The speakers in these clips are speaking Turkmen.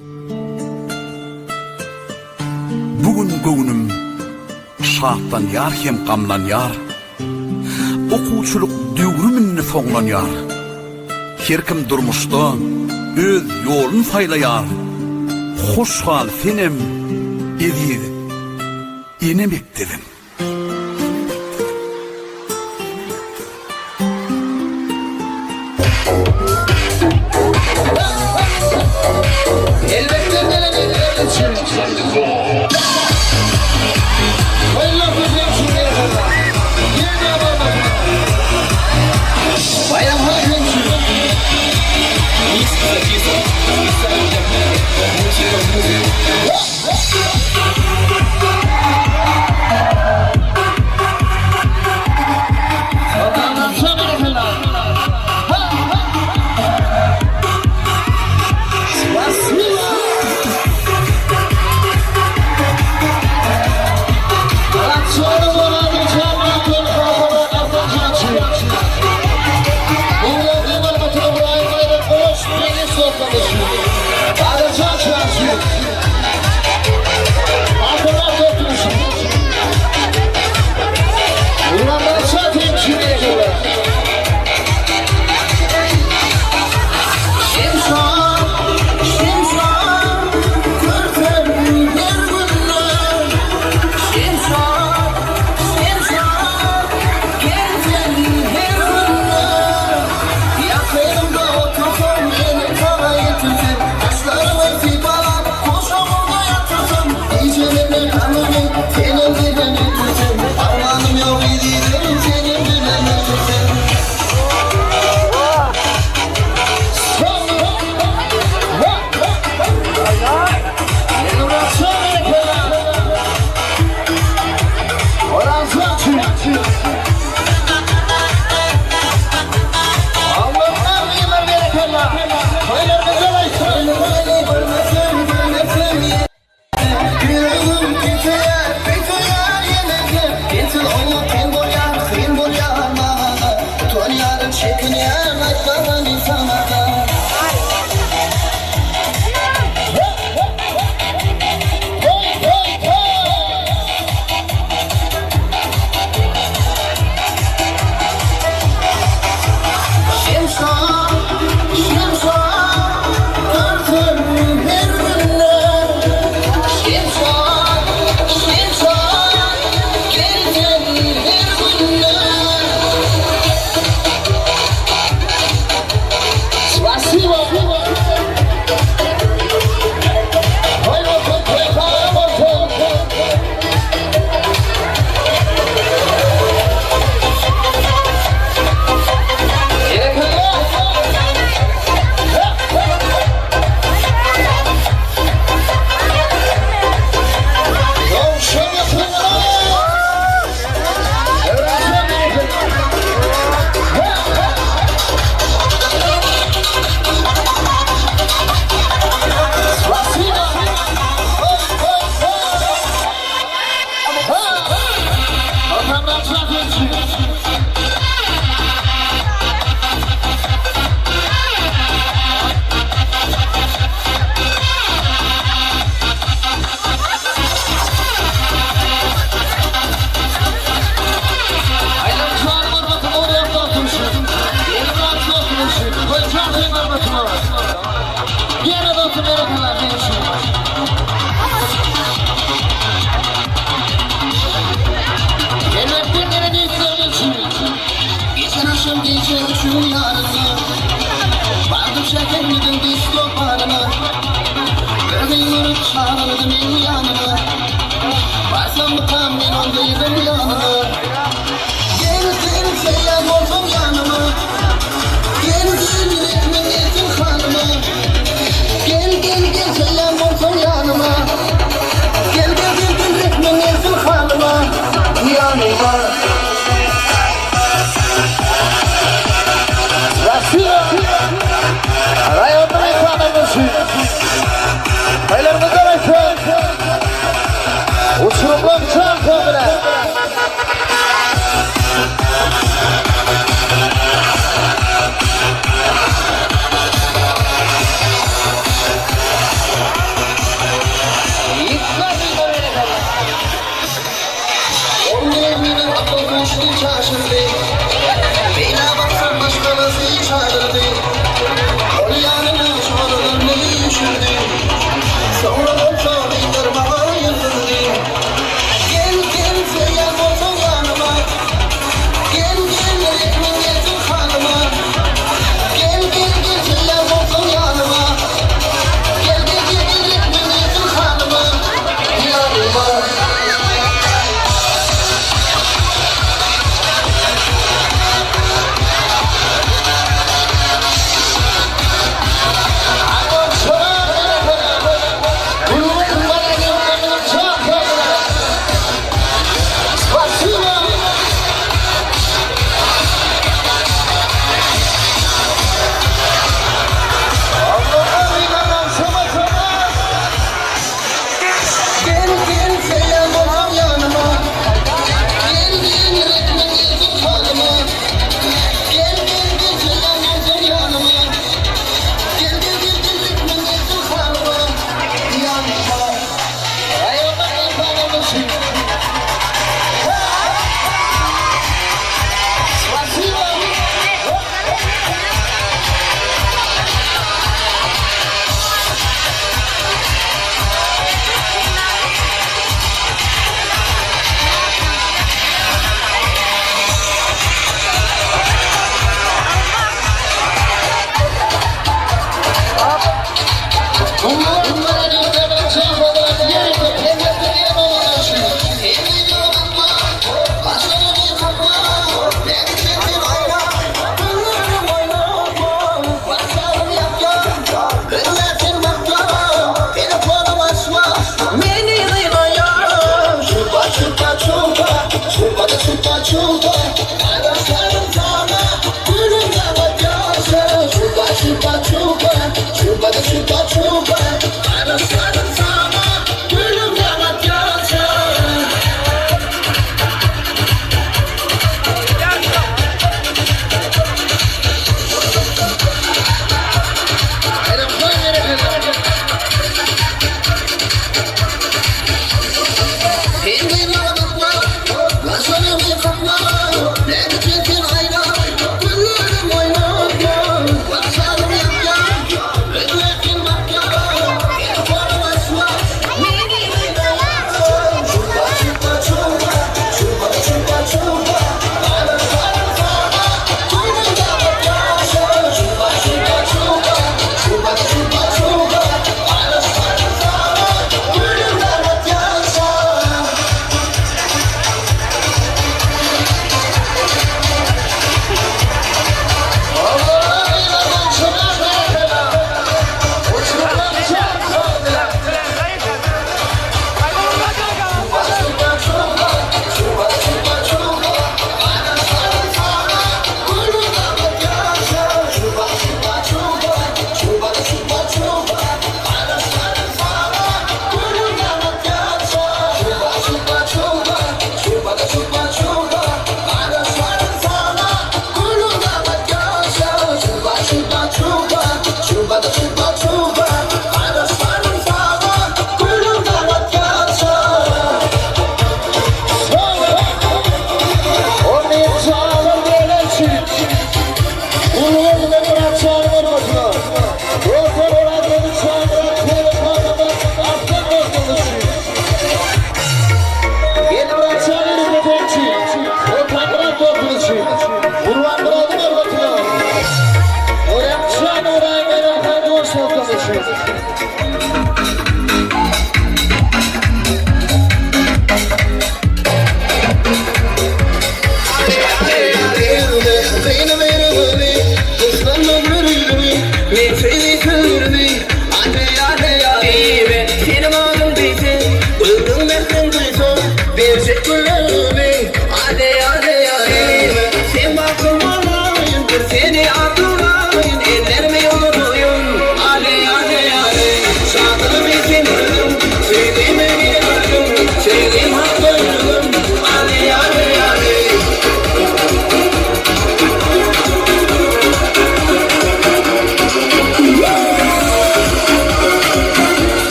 Bu gün göwnüm şatlanýar hem gamlanýar. Okuwçylyk döwrüm indi soňlanýar. Her kim durmuşda öz ýolun saýlaýar. Hoş gal senem eziz ene mekdebim.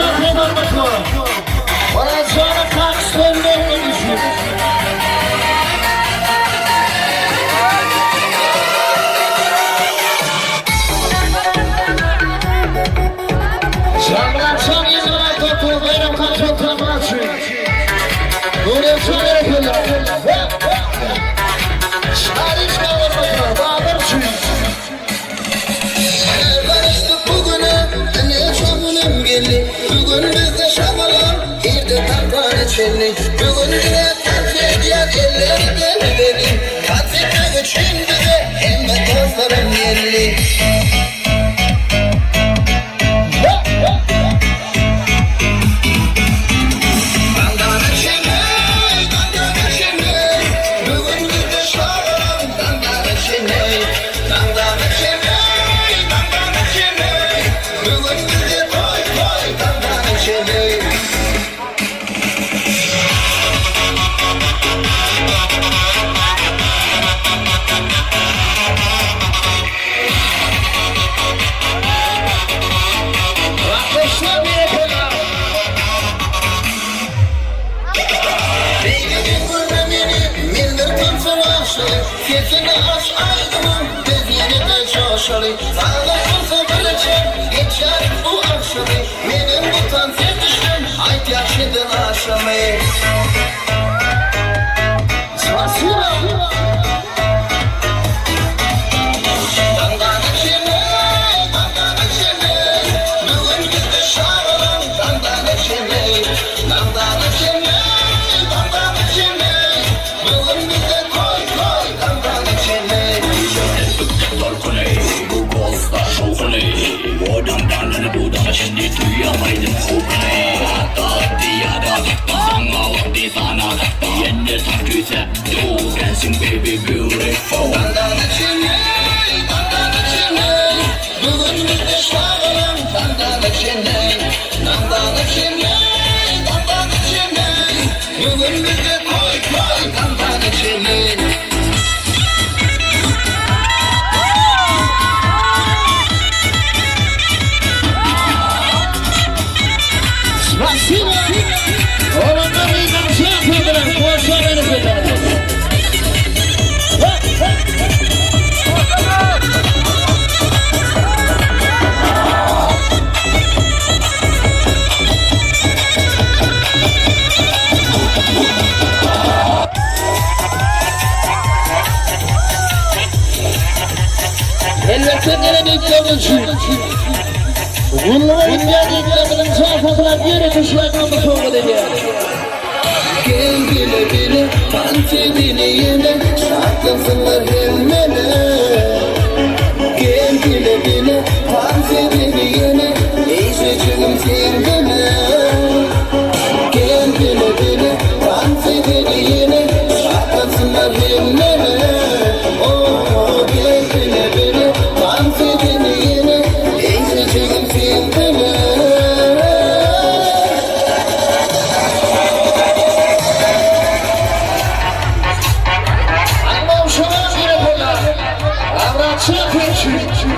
Çarpy hormatly. Orazjana Kakyş toýunyň üçin. Şamyratjan 56 topur Baýram Kakyş Tamrat üçin. Nurýeljan berekella. Şaryşka hormatly Bazar üçin. Garaşdyk bu güne, ine şo günem geldi. Bu gün bizde şagalaň, irde taňdan çenli. Bu gün diňe tans edýär elleri deli-deli. Tans etmek üçin bize hemme dostlarym geldi. Daňdana çenli, daňdana çenli, Bu gün bizde şagalaň, daňdana çenli. Daňdana çenli, daňdana çenli, Bu gün bizde toý, toý, daňdana çenli. Alkyşlar berekella. Beýle görme meni, men bir tansa aşygy, Sesini aç aýdymyň, biz ýene-de joşaly. Sagat bolsa birje, geçer bu agşamy, Menem bu tans edişden aýt ýagşydan aşamy. Spasiba. Daňdana çenli, daňdana çenli, Bu gün bizde şagalaň, daňdana çenli. Daňdana çenli, daňdana çenli, Bu gün bizde toý, toý, daňdana çenli. Daňdana çenli, daňdana çenli, Bu gün bizde şagalaň, daňdana çenli. Daňdana çenli, daňdana çenli, Bu gün bizde toý, toý, daňdana çenli. Spasiba. Olanlar ýygnanyşýan bilen goşa berekella. Elbetde gelen ilkler üçin. Gulluga gitýän ilklerimiziň çarpylar ýere düşýän sowgat edýär. Gel bile bile tans edeli ýene Şatlansynlar hemmeler Gel bile bile tans edeli ýene Eýjejigim sen bile Gel bile bile tans edeli ýene Şatlansynlar hemmeler Oh gel bile bile tans edeli ýene Eýjejigim sen bile Almam şuna berekella. Avratçı üçin.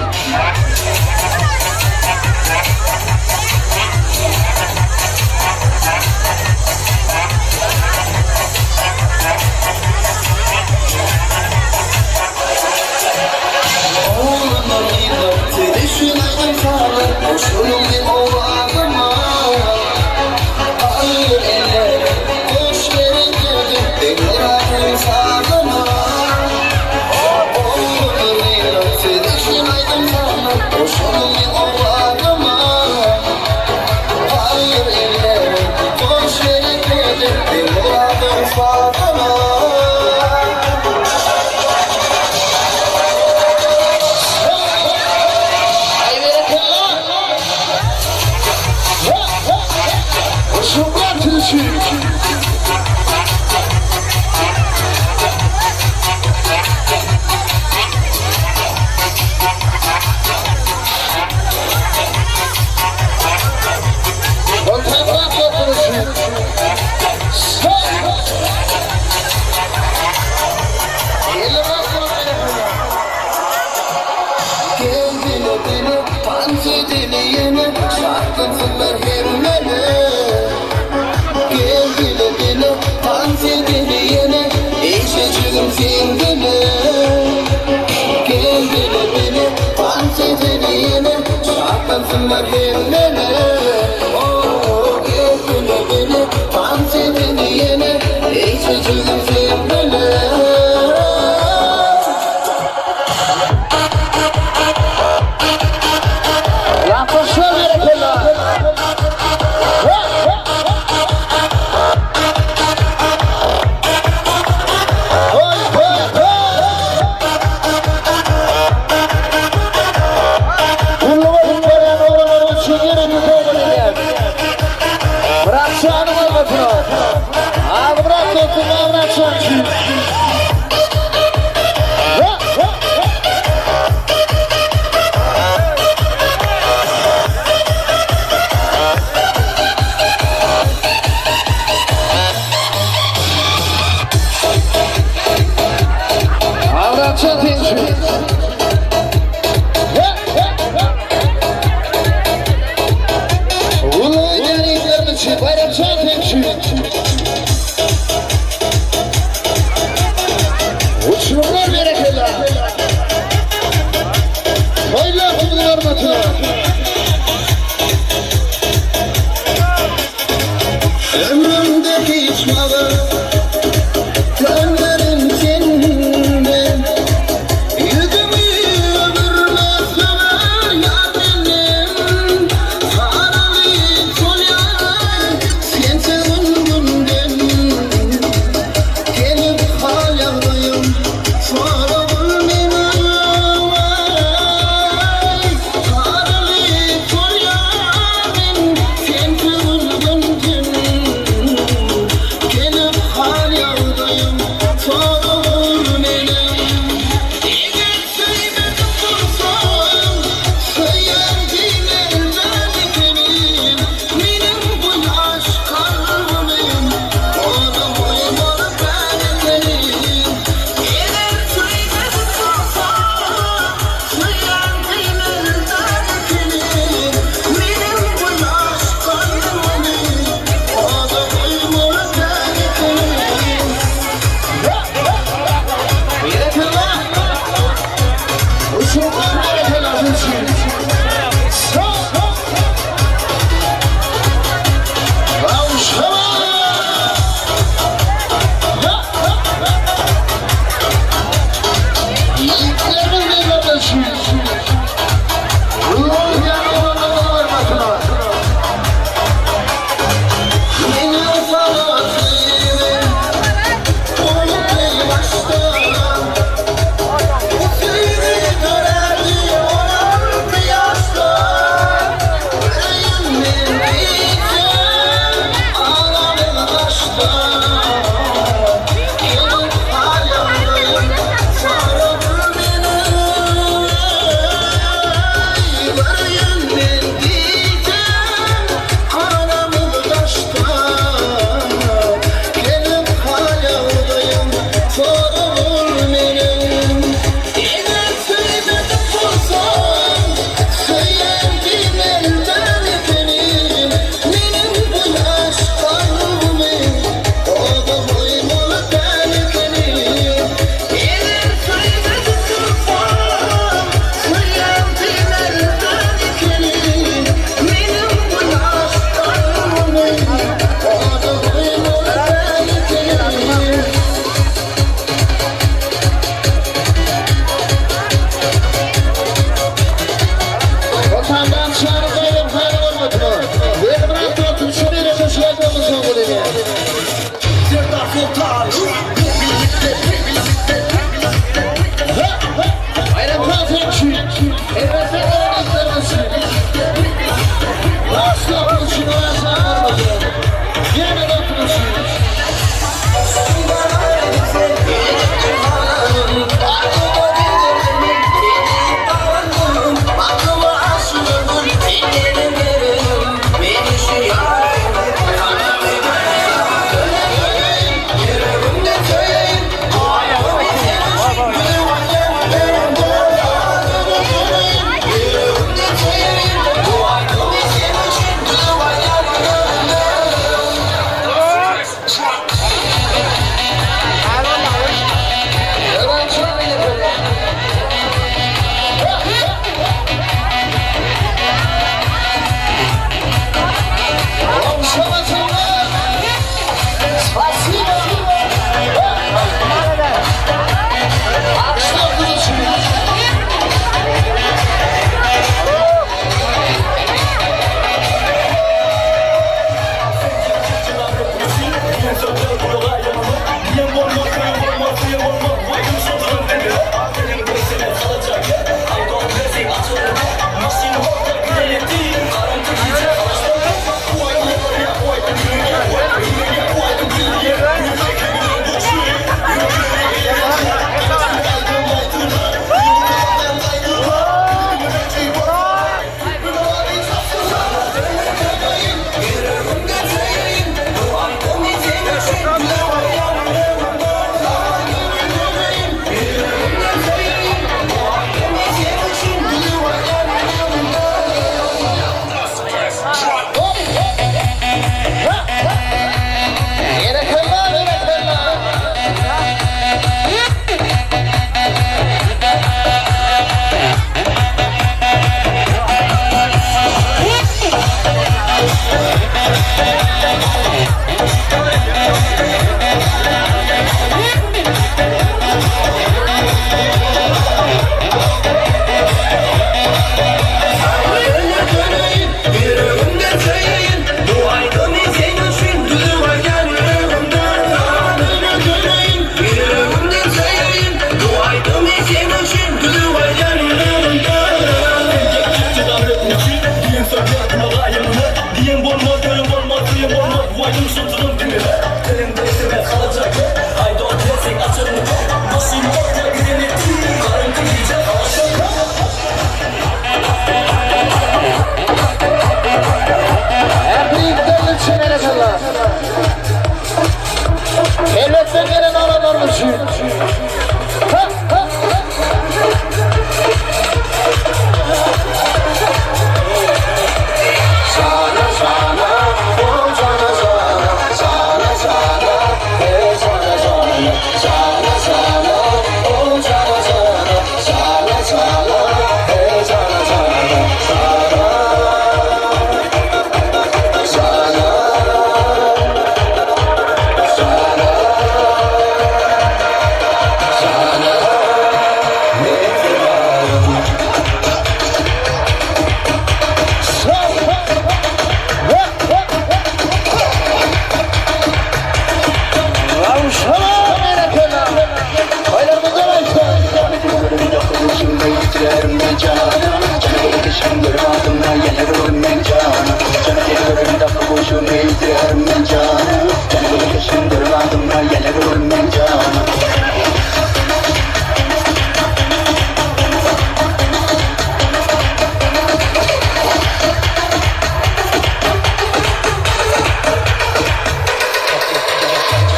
Oğlanlar gyzlar Seni aýdym salar Goşulyň owazyma Aýyr eller Hoş gelin geldim Benim sazyma Oğlanlar gyzlar Seni aýdym salar Goşulyň owazyma Aýyr eller Hoş gelin geldim Benim sazyma Ay berekella. Şunlar üçin. Gel bile bile tans edeli ýene Şatlansynlar hemmeler. Bayramçan üçin. Ha, ha, ha. Bayramçan üçin. Ha, ha, ha. Uly ýerlerimiz üçin, Bayramçan üçin. Ähli ýigitlerimiz üçin berekella. Elbetde gelen oglanlarymyz üçin. Ha, ha, ha. Sana sana, o sana sana, sana sana, e sana sana, sana sana, o sana sana, sana sana, e sana sana, sana, sana, sana, sana, ne Rawşana berekella. Toýlarymyzdan aýtsa.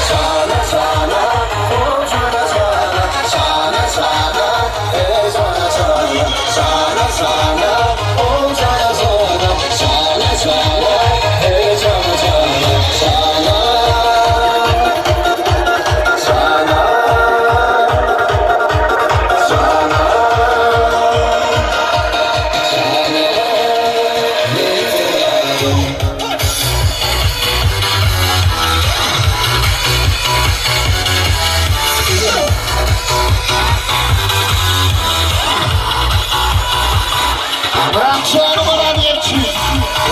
Sana sana, o sana sana, sana sana, e sana sana, sana sana, o sana sana, sana sana, e sana sana, sana, sana, sana, sana, Bırakşanı bana diyetçi.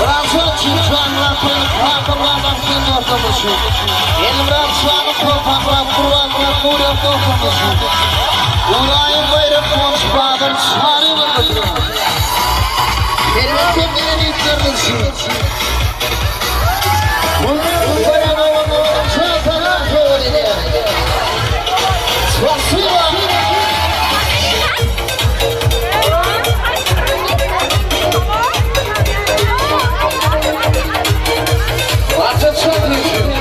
Bırakşan çiçanlar koyup kalkımlardan sen dostumuşu. El bırakşanı korkaklar kurbanlar nurem dostumuşu. Urayım bayram konç bağdır çarı vurmuşu. Elbette gelen ilklermişi. Bunlar bayram olanların çantalar koyuyor. Spasiba. Varsa çatmışım.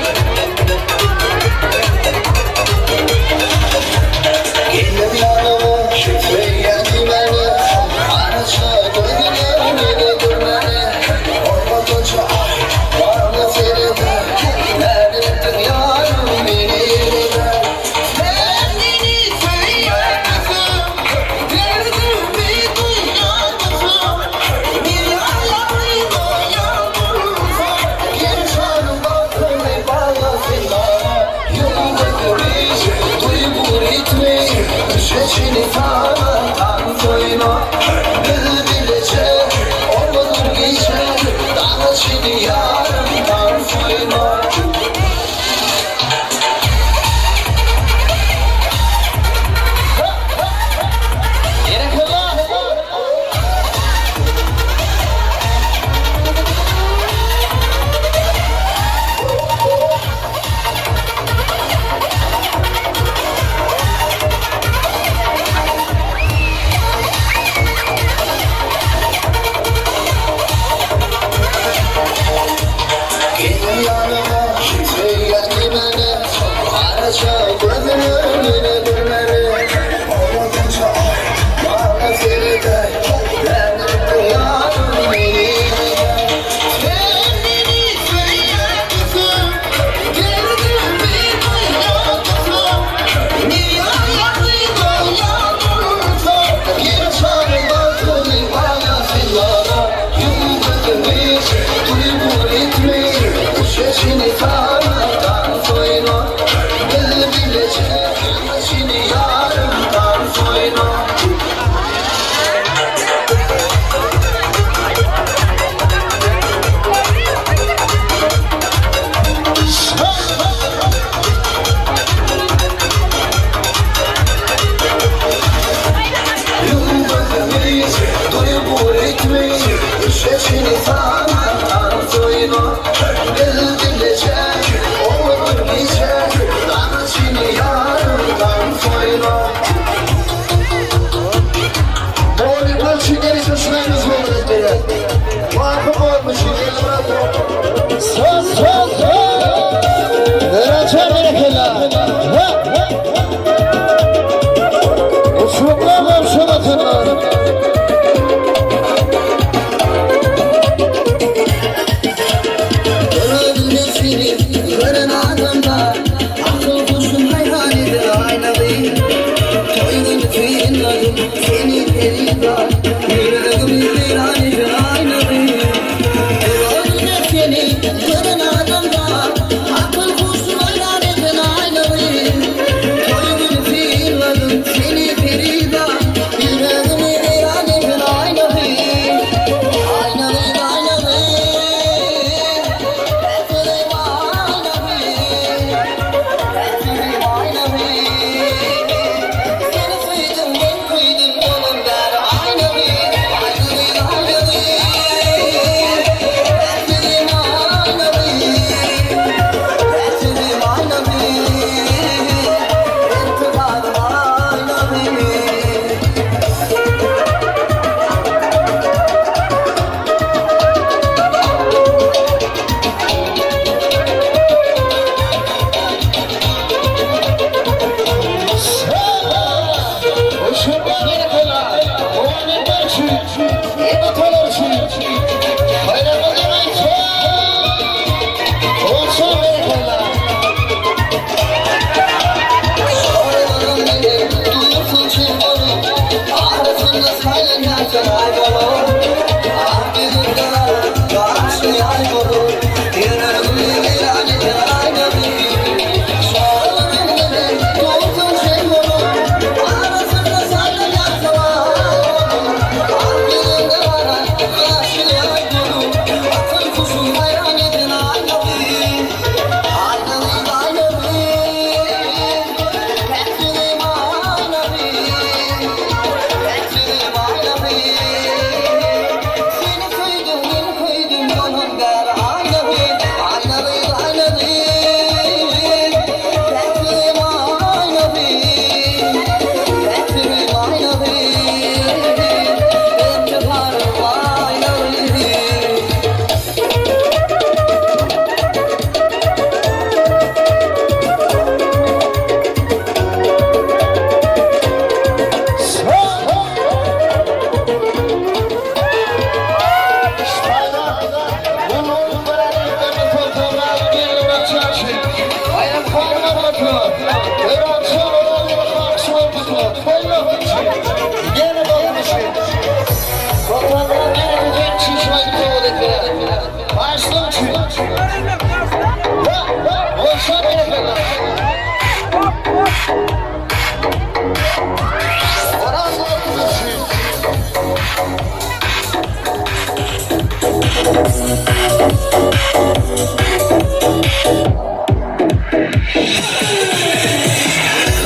Gelin yanıma, şüphe beni. Araça gözüne beni görmene. Olmadıkça ah, var mı seride? Neredesin yarım beni yerine? Sen beni seviyorsun, derdimi duyuyorsun. Bir ayağımı yağmursa, Gel bakımı bağlasınlar. Yolda görüş, duy bu ritmi. Düşeşini sana, tanzoyna. Bilbilece, olmadır gece. Daha şimdi yarım tanzoyna. Berekella. Gelin yanıma. eden adamzat, Akyl huşuny weýran eden aýnaly. Toý güni synladym seni perizat, Ýüregimi weýran eden aýnaly. Aýnaly, aýnaly, Päkilim aýnaly, Päkilim aýnaly. Seni söýdüm, men köýdüm, olam bäri aýnaly, Aýnaly, aýnaly, Päkilim aýnaly, Päkilim aýnaly, Intiharym aýnaly.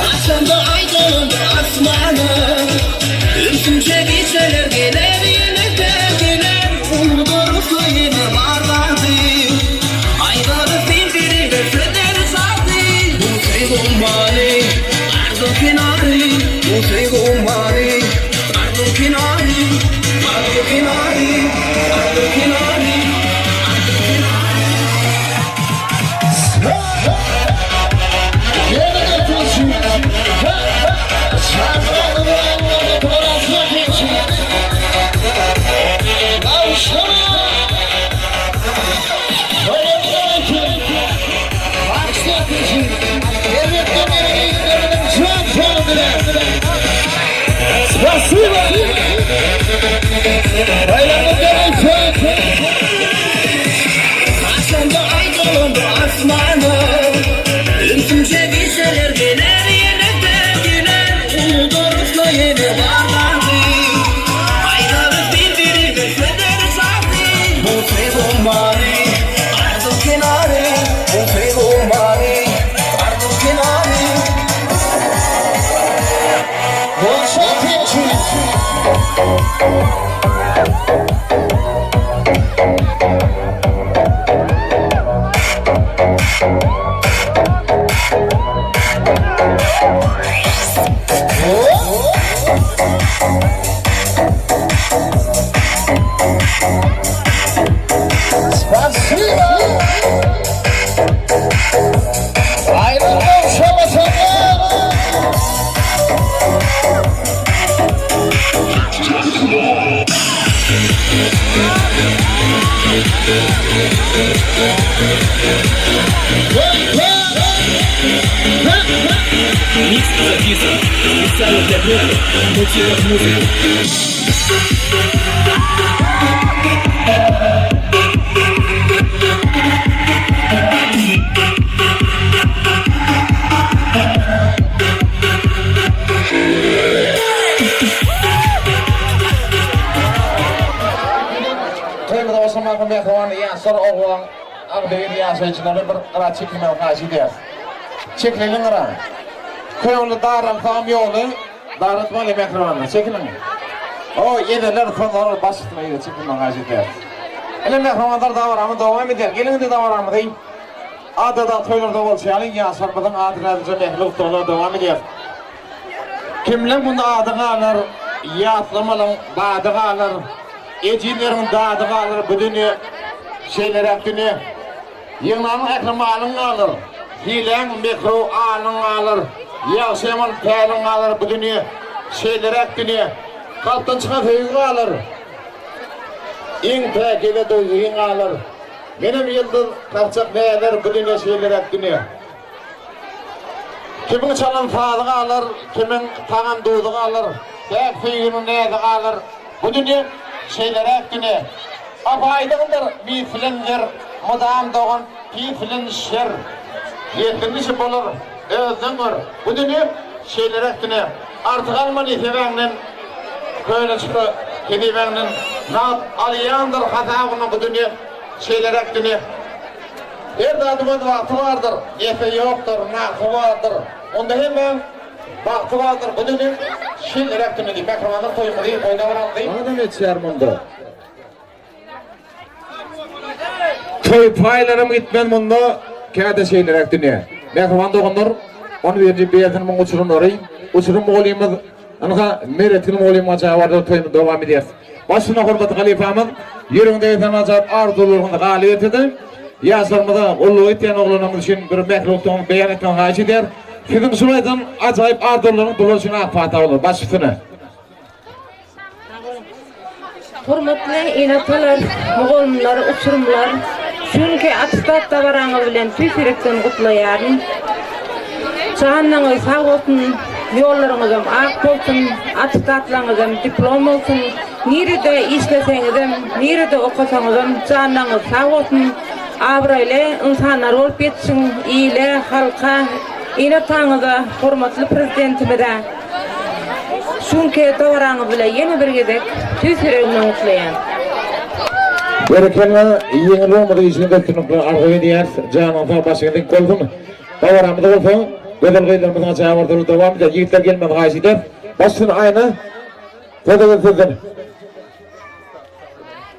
Haçanda Aý dolandy asmana, Ümsümje gijeler geler ýene-de geler, Unudyrys ýene bar zady, Aýdarys bir-birege sözleri jady. Bu söýgi ummany, arzuw kenary, Bu söýgi ummany, arzuw kenary, Arzuw kenary, arzuw kenary, arzuw kenary. Haçanda Aý dolandy asmana, Ümsümje gijeler geler ýene-de geler, Unudarys-la ýene bar zady, Aýdarys bir-birege sözleri jady. Bu söýgi ummany, arzuw kenary, Bu söýgi ummany, arzuw kenary. Микс записан специально для группы Мотивов музыки. agzybir ýaşaýjylary bir gyra çekilmegi haýyş edýäris. Çekileliň gyra. Köňli daralsagam ýoly daraltmaly mähribanlar. Çekiliň. O eneler, soňlar baş üstüne yza çekilmegi haýyş edýäris. Ine mähribanlar dabaramyz dowam edýär. Geliň indi dabaramyzy adada toýlarda bolşy ýaly ýaşlarymyzyň adyna mähirli gutlaglar dowam edýär. Kimleň munda ady galar, Ýatlamalyň bady galar, Ejizleriň dady galar Bu dünýe şeýleräk dünýe. Ýygnanyň ähli malyň galar, Hiläň, mekru alyň galar, Ýagşy-ýaman päliň galar Bu dünýe şeýleräk dünýe. Kalpdan çykan söýgi galar, Iň päkize duýgyň galar, Menem ýyldyz kakjak näler Bu dünýe şeýleräk dünýe. Kimiň çalan sazy galar, kimiň tagan duzy galar, Päk söýginiň näzi galar. Bu dünýe şeýleräk dünýe. Ap-aýdyňdyr mis bilen zer, Mydam dogan pis bilen şer. Ýetginişi bolar, özüňden gör. Bu dünýe şeýleräk dünýe. Artyk alma nesebäňden, Köne çyka hezibäňden. Nagt alýandyr hasabyny bu dünýe şeýleräk dünýe. Her zadyň öz wagty bardyr, Ýese ýokdur, nagty bardyr. Onda hemmäň bagty bardyr, Bu dünýe şeýleräk dünýe diýip, mähribanlar toýumyzy, toý dabaramyzy. Adam etýär munda. Toý paýlaram gitmez munda, Käte şeýleräk dünýe. Mähriban doganlar, on birinji B synpyň uçurymlary, uçurym mugallymymyz Ynha, Meretgül mugallym Gajabarda toýumyzy dowam edýäris. Başyna hormatly halypamyz, ýüregiňde esen ajaýyp arzuwlaryňyzy galyberse-de, ýaşlarymyza gulluk etýän oglanlarymyz üçin bir mähirli gutlagyňyzy beýan etmegi haýyş edýär. Siziň şul aýdan ajaýyp arzuwlaryňyz bular üçin ak pata bolar. Baş üstüne. Hormatly ene-atalar, mugallymlar, uçurymlar, şu günki attestat dabaraňyz bilen tüýs ýürekden gutlaýaryn. Janyňyz sag bolsun, ýollaryňyzam ak bolsun, attestatlaryňyzam diplom bolsun. Nirede işleseňizem, nirede okasaňyzam janyňyz sag bolsun. Abraýly ynsanlar bolup ýetişiň, ile, halka, ene-ataňyza, hormatly Prezidentimize Şu günki dabaraňyz bilen ýene bir gezek tüýs ýüregimden gutlaýan. Berekella, ýeňil bolmadyk işiňizde üstünlikler arzuw edýäris. Janyňyz sag, başyňyz dik bolsun. Dabaramyz bolsa, gözel gyzlarymyzyň ajaýyp arzuwlary dowam edýär. Ýigitler gelmegi haýyş edýäris. Başyny aýna, söz eden sizden.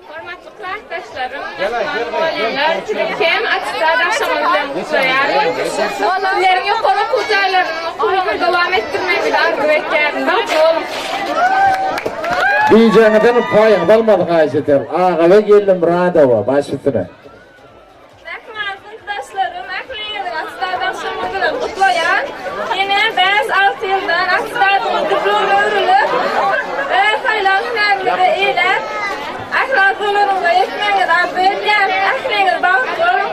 Hormatly klasdaşlarym, mähriban mugallymlar, sizi hem attestat agşamy bilen gutlaýaryn. Sizleriň ýokary okuw jaýlarynyň okuwyňyzy dowam etdirmegiňizi arzuw etýärin. Bagtly boluň! Bijäňizden paýyňyzy almagy haýyş ederin. Agabeg Geldimuradova, baş üstüne. Mähriban synpdaşlarym, ähliňizi attestat agşamyňyz bilen gutlaýan. Ýene bäş-alty ýyldan attestatyňyz diploma öwrülip, öz saýlan hünäriňize eýläp, ähli arzuwlaryňyza ýetmegiňizi arzuw edýän. Ähliňiz bagtly boluň!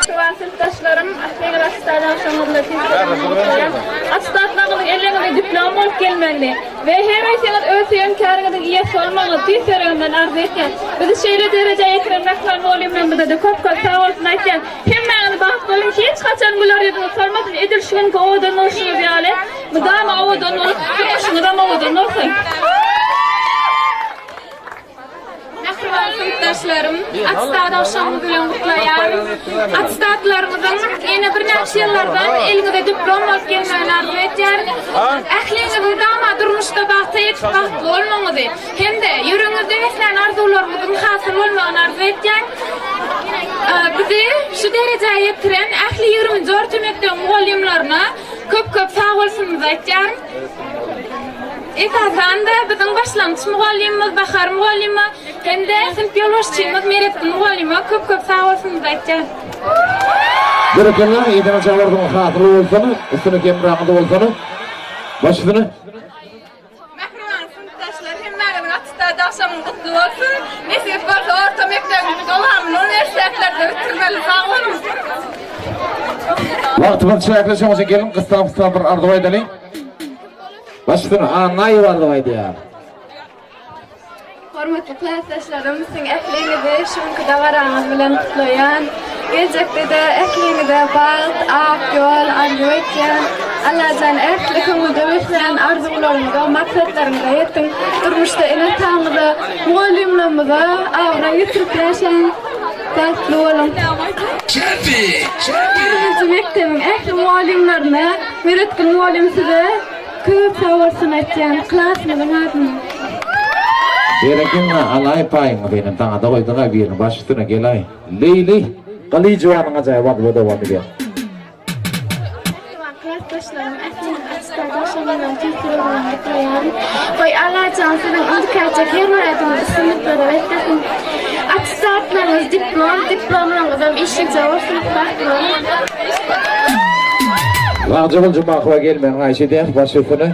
Mähriban synpdaşlarym, ähliňizi attestat agşamyňyz bilen tüýs ýürekden gutlaýan. Attestatlaryňyzyň elleňize diplom bolup gelmegini, We hemmesiňiz öz söýen käriňiziň eýesi bolmagyňyzy tüýs ýüregimden arzuw etýän. Bizi şeýle derejä ýetiren mähriban mugallymlarymyzada köp köp sag bolsun aýtýan. Hemmäňiz bagtly boluň, hiç haçan güler ýüzüňiz solmasyn, edil şu günki owadan bolşuňyz ýaly, mydama owadan bolup, durmuşyňyzam owadan bolsun. Mähriban synpdaşlarym, attestat agşamyňyz bilen gutlaýaryn. Attestatlaryňyzyň ýene birnäçe ýyllardan eliňize diplom bolup gelmegini arzuw edýärin. Ähliňiz mydama durmuşda bagta ýetip bagtly bolmagyňyzy hem-de ýüregiňizde beslän arzuwlaryňyzyň hasyl bolmagyny arzuw edýän. Bizi şu derejä ýetiren ähli ýigriminji orta mekdebiň mugallymlaryna köp-köp sagbolsunymyzy aýtýaryn. Esasan-da, biziň başlangyç mugallymymyz Bahar mugallyma hem-de synp ýolbaşçymyz Meretgül mugallyma köp-köp sagbolsunymyzy aýtýarys. Berekella, eden ajalardyň hasyly bolsun, üstüne hemraňyz bolsun. Baş üstüne. Mähriban synpdaşlar, hemmäňiziň attestat agşamyňyz gutly bolsun! Nesip bolsa, orta mekdebimiziň dowamyny uniwersitetlerde bitirmeli. Sag boluň! Wagtymyz çäkli, şonuň üçin geliň gysga-gysga bir arzuw aýdalyň. Başysyny Annaýew arzuw aýdýar. Hormatly klasdaşlarym, siziň ähliňizi şu günki dabaraňyz bilen gutlaýan. Geljekde-de ähliňize bagt, ak ýol arzuw etýän. Allajan ähli köňülde beslän arzuwlaryňyza, maksatlaryňyza ýetiň. Durmuşda ene-ataňyza, mugallymlarymyza abraý getirip ýaşaň. Bagtly boluň. Birinji mekdebiň ähli mugallymlaryna, Meretgül mugallym size köp sag bolsun aýtýan klasymyzyň adyndan. Berekella alaý paýyňyzy inem saňada goýduňaý birini baş üstüne gelaý. Leýli Gylyjowanyň ajaýyp arzuwy dowam edýär. Mähriban klasdaşlarym, ähliňizi Açda daşagyňdan tüýs ýüregimden gutlaýaryn. Goý, Allajan siziň indiki ätjek her bir ädimiňizi üstünliklere beslesin. Attestatlaryňyz diplom, diplomlaryňyzam işlikje bolsun, bagtly boluň. Bagjygül Jumakowa gelmegini haýyş edýäris baş üstüne.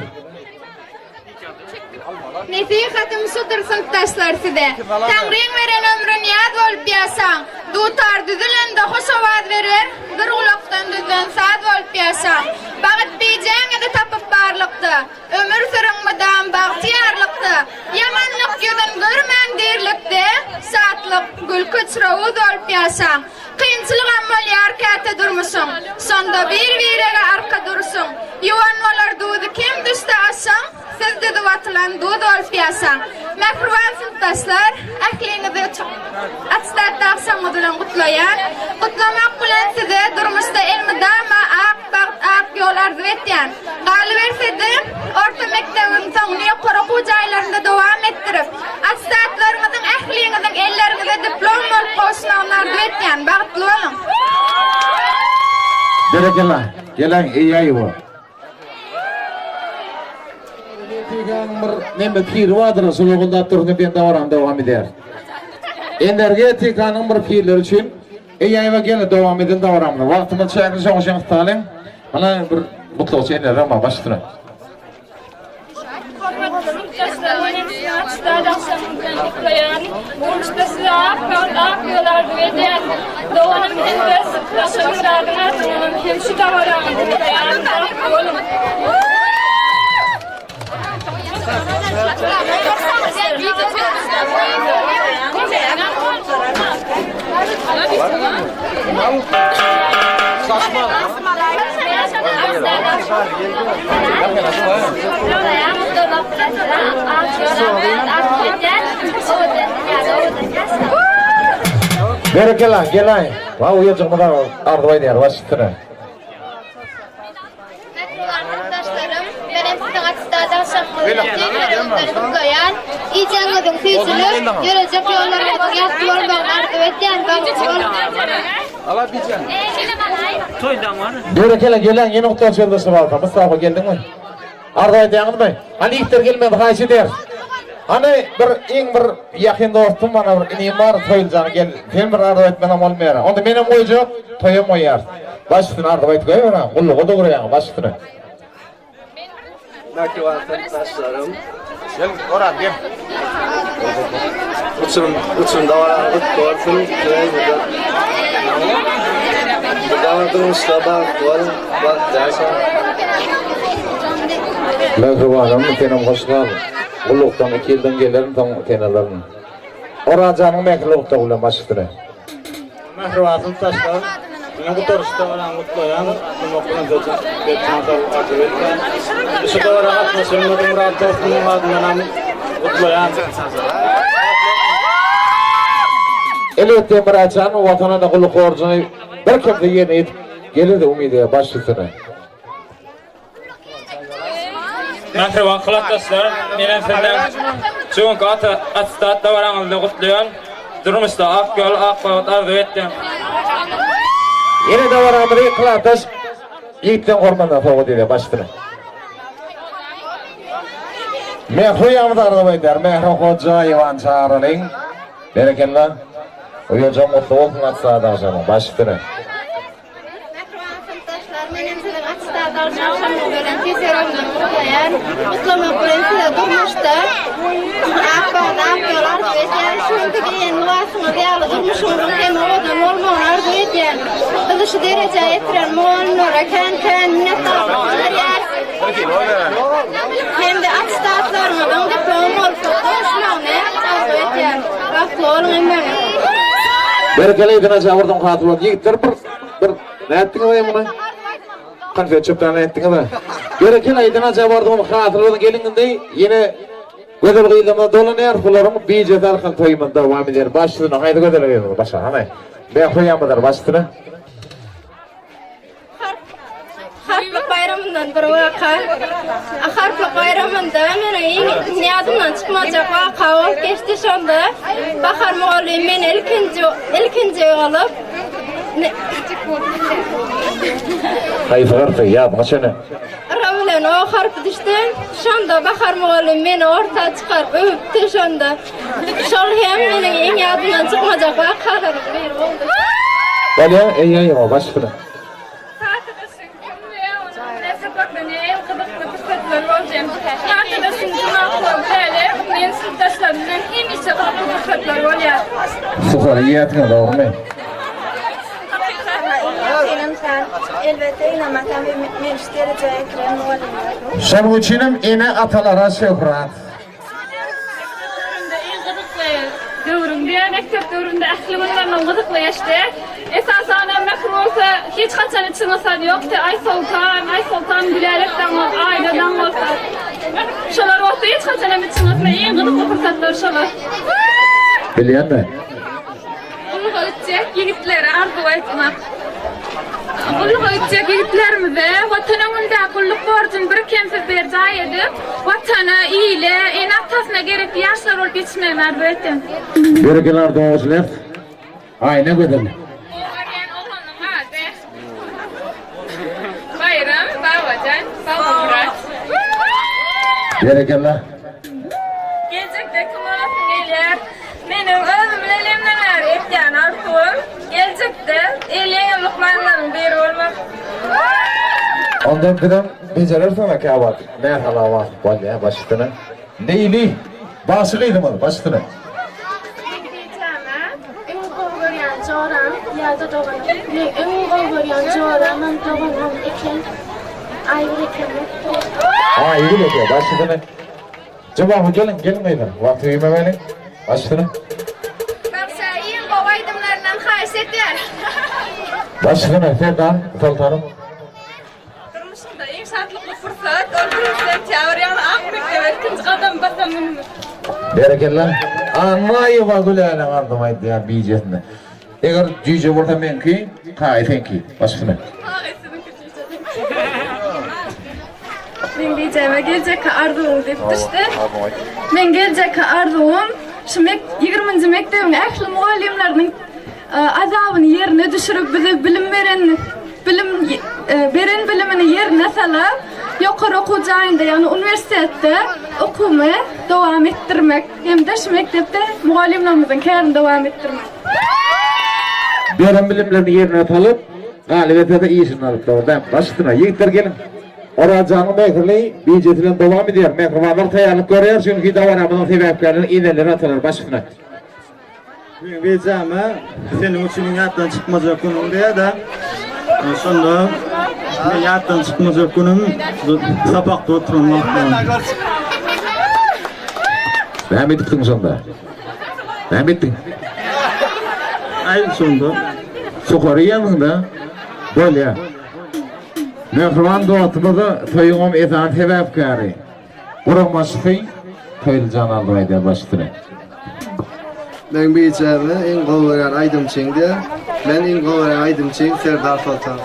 Nesihatym şudur synpdaşlar size, Taňryň beren ömrün ýaz bolup ýaşaň. Dutar düzülende hoş owaz berer, Bir gulakdan düzlen saz bolup ýaşaň. Bagyt bijäňizi tapyp barlykda, Ömür sürüň mydam bagtyýarlykda. Ýamanlyk ýüzün görmäň dirlikde, Şatlyk, gülki çyrawuz bolup ýaşaň. Kynçylygam bolýar käte durmuşyň, Şonda bir-birege arka durşuň. Ýuwan bolar duzy kem düşse aşyň, Siz düzüp atylan duz bolup ýaşaň. Mähriban synpdaşlar, ähliňizi Attestat agşamyňyz bilen gutlaýan. Gutlamak bilen size durmuşda elmydama ak bagt, ak ýol arzuw etýän. Galyberse-de, orta mekdebiň soňuny ýokary okuw jaýlarynda dowam etdirip, Attestatlaryňyzyň ähliňiziň elleriňize diplom bolup gowuşmagyny arzuw etýän. Bagtly boluň! Berekella! Geleň eýäýewa. Energetikanyň bir neme piri bardyr, şol oguldap dursun diýen dabarany dowam edýär. Energetikanyň bir pirleri üçin eýäýewa gele dowam edeli dabaramyzy. Wagtymyz çäkli şoň üçin gysgalyň. Mana bir gutlagçy eneler bar baş üstüne. Hormatly ýurtdaşlar, men hem sizi Arçadag agşamyňyz bilen gutlaýaryn. Durmuşda size ak bagt, ak ýol arzuw edýärin. Doganym hem-de Başa Myradyň adyndan hem şu dabarany gutlaýaryn. Bagtly boluň! Berekella, gelaý. Wah, uýajygymyz arzuw aýdýar, baş üstüne. Mähriban synpdaşlarym, men hem siziň attestat agşamyňyzy tüýs ýüregimden gutlaýan. Gijeňiziň süýjülik, ýörejek ýollaryňyzyň ýagty bolmagyny arzuw edýän. Bagtly boluň! Berekella, gelaň, ýene gutlag sözleşip alsak. Mustafa, geldiňmi? Arzuw aýdýaňyzmy? Hany ýigitler gelmedi, haýyş edýäris. Hany bir iň bir ýakyn dostum mana bir inim bar, Toýlyjan gel. Sen bir arzuw aýtmasaň bolmaýar. Onda menem goýjak, toýam goýýarys. Baş üstüne arzuw aýdyp goýber, gulluga dogurýaň, baş üstüne. Mähriban synpdaşlarym. Gel, Oraz, gel. Uçurum, uçurum dabarany gutly bolsun. Mydama durmuşda bagtly boluň, bagtly ýaşaň. Mähribanym, senem hoş gal. Gullukdan iki ýyldan gelerin, soň seni alaryn. Orazjanyň mähirli gutlagy bilen baş üstüne. Mähriban synpdaşlar, meniň gutaryş dabaramy gutlaýan, gutlamak bilen size berk jan saglyk arzuw edýän. Şu dabara gatnaşan Myrat dostumyň adyndanam gutlaýan. Elbetde Myratjan Watana-da gulluk borjuny birkemsiz ýerine ýetirip geler diýip umyt edýär baş üstüne. Mähriban klasdaşlar, menem sizden şu günki ata attestat dabaraňyzda gutlaýan. Durmuşda ak ýol, ak bagt arzuw etýän. Ýene dabaramyzy klasdaş ýigitleň hormatyna sowgat edýär baş üstüne. Mähri ýaňymyz arzuw edýär. Mähri Hojaýewany çagyralyň. Berekella. Uýajygym gutly bolsun attestat agşamyň baş üstüne. Mähriban synpdaşlar, men hem siziň attestat alyş agşamyňyz bilen tüýs ýüregimden gutlaýan. Gutlamak bilen size durmuşda ak bagt, ak ýol arzuw edýän. Şu günki geýen lybasyňyz ýaly durmuşyňyzyň hem owadan bolmagyny arzuw edýän. Bizi şu derejä ýetiren mugallymlara kän-kän minnetdarlyk bildirýäris. Hem-de attestatlaryňyzyň diplom bolup gowuşmagyny arzuw edýän. Bagtly boluň hemmäňiz. Berekella Aýdyn aja birden hasyl boldy. Ýigitler bir bir nätdiňiz aý muny? Konfet çöpläni etdiňiz-ä. Berekella Aýdyn aja bardygyň hasyl bolsun geliň indi ýene gözel gyzlarymyz dolanýar bularyň bijesi arkaly toýumyz dowam edýär baş üstüne haýsy gözel gyzymyz başa hany Mähriýamyzlar baş üstüne. Harplyk baýramyndan bir waka. Harplyk baýramynda meniň iň ýadymdan çykmajak waka bolup geçdi şonda. Bahar mugallym meni ilkinji ilkinji bolup Haýsy harpy ýadyňa çene? R bilen O harpy düşdi. Şonda Bahar mugallym meni orta çykaryp öwüpdi şonda. Şol hem meniň iň ýadymdan çykmajak wakalaryň biri boldy. Bolýa, eý-eý, baş üstüne. Kakadaşyň kim we onuň bilen sapakda nähili gyzykly pursatlar boldy? Kakadaşym Jumakul Läle, meň synpdaşlarym bilen hemişe gyzykly pursatlar bolýar. Suhary iýýärsiňiz, dogrumy? Elbetde ynanmasam meni şu derejä ýetiren mugallymlarym. Şonuň üçinem ene-atalara şöhrat. Mekdep döwründe iň gyzykly döwrüm diýýär. Mekdep döwründe ähli günlerimiň gyzykly geçdi. Esasanam Mähri bolsa hiç haçan içiň ysany ýokdy. Aýsoltan, Aýsoltan Gülälek daň bolsa, Aýna daň bolsa. Şolar bolsa hiç haçanam içiň ysmaýar. Iň gyzykly pursatlar şolar. Bilýänmi? Gulluga gitjek ýigitlere arzuw aýtmak. Gulluga gitjek ýigitlerimize Watan öňündäki gulluk borjuny birkemsiz berjaý edip, Watana, ile, ene-atasyna gerekli ýaşlar bolup ýetişmegini arzuw etýän. Berekella dost Aýna gözel. Gowy görýän oglanyň ady. Baýram, Babajan, Babamyrat. Berekella. Geljekde kim bolasyň gelýär? Meniň özüm lelemden bäri etýän arzuwym, geljekde el ýeňil lukmanlaryň biri bolmak. Ondan bizem bejerersiňä käwagt näsala wagt bolýa baş üstüne. Leýli, bagşy gyzymyz baş üstüne. Meň bijäme iň gowy görýän joram ýa-da doganym. Meň iň gowy görýän joramam doganymam eken. Aýgül ekeni. Aýgül eke baş üstüne. Jogaby geliň geliň gyzlar wagty güýmeweliň baş üstüne. Bagşa iň gowy aýdymlaryndan haýyş edýän. Baş üstüne Serdar Soltanym. Durmuşymda iň şatlykly pursat ol birinji sentýabr ýagny ak mekdebe ilkinji gadam basan günümiz. Berekella. Annaýewa Güläleň ardym aýdýar bijesinde. Eger jüýje bolsa meňki, taýy seňki. Baş üstüne. Taýy siziňki jüýje seňki. Meň bijäme geljekki arzuwyň diýip düşdi. Meň geljekki arzuwym şu mek ýigriminji mekdebiň ähli mugallymlarynyň azabyny ýerine düşürip bize bilim beren bilim beren bilimini ýerine salyp ýokary okuw jaýynda ýagny uniwersitetde okuwymy dowam etdirmek hem-de şu mekdepde mugallymlarymyzyň kärini dowam etdirmek. Beren bilimlerini ýerine salyp, galyberse-de işini alyp dogry Baş üstüne, ýigitler geliň. Orazjanyň mähirli bijesi bilen dowam edýär. Mähribanlar taýýarlyk görýär, çünki dabaramyzyň sebäpkärleri eneler, atalar. Baş üstüne. Meň bijäme seniň üçin iň ýatdan çykmajak günüň diýýär-de. Şonda men ýatdan çykmajak günüm sapakda oturan wagtlarym. Näme edipsiň şonda? Näme etdiň? Aý şonda. Sokary iýensiň-dä? Bolýa. Mähriban dostumyz-a toýuňam esasy sebäpkäri. Guramaçysy Toýly jan aldyp aýdýar baş üstüne. Meň bijäme iň gowy görýän aýdymçyň diýä. Men iň gowy görýän aýdymçym Serdar Soltan.